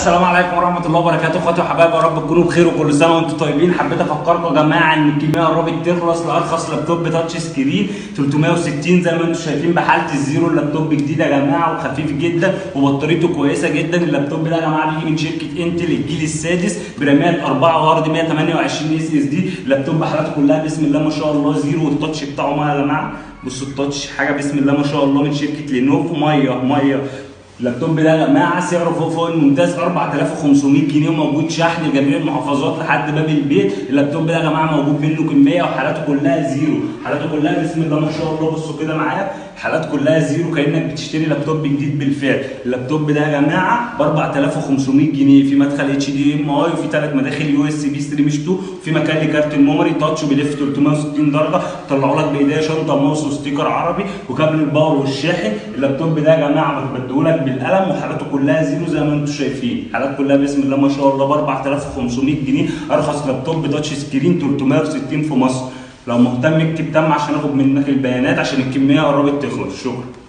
السلام عليكم ورحمة الله وبركاته، اخواتي وحبايبي، يا رب تكونوا بخير وكل سنة وانتم طيبين. حبيت افكركم يا جماعة ان الكمية قربت تخلص لارخص لابتوب touch screen 360 زي ما انتم شايفين بحاله ال zero. اللابتوب جديد يا جماعة وخفيف جدا وبطاريته كويسة جدا. اللابتوب ده يا جماعة بيجي من شركة انتل الجيل السادس برامات 4 وهارد 128 SSD. اللابتوب حالته كلها بسم الله ما شاء الله zero، وال touch بتاعه مية يا جماعه. بصوا ال touch حاجة بسم الله ما شاء الله من شركة لينوفو، مية مية. اللابتوب ده يا جماعة سعره فوق فوق الممتاز 4500 جنيه، وموجود شحن لجميع المحافظات لحد باب البيت. اللابتوب ده يا جماعة موجود منه كمية وحالاته كلها zero، حالاته كلها بسم الله ما شاء الله. بصوا كده معايا، حالات كلها zero كانك بتشتري لابتوب جديد بالفعل. اللابتوب ده يا جماعة ب 4500 جنيه، في مدخل HDMI وفي 3 مداخل USB 3 مش 2، وفي مكان لكارت ال memory touch وبيلف 360 درجه. طلعوا لك بايديا شنطه ماوس و sticker عربي وكابل ال power والشاحن. اللابتوب ده يا جماعة بديهولك بالقلم وحالته كلها zero زي ما انتم شايفين، حالات كلها بسم الله ما شاء الله ب 4500 جنيه، ارخص لابتوب touch screen 360 في مصر. لو مهتم اكتب تم عشان اخد منك البيانات عشان الكمية قربت تخلص. شكرا.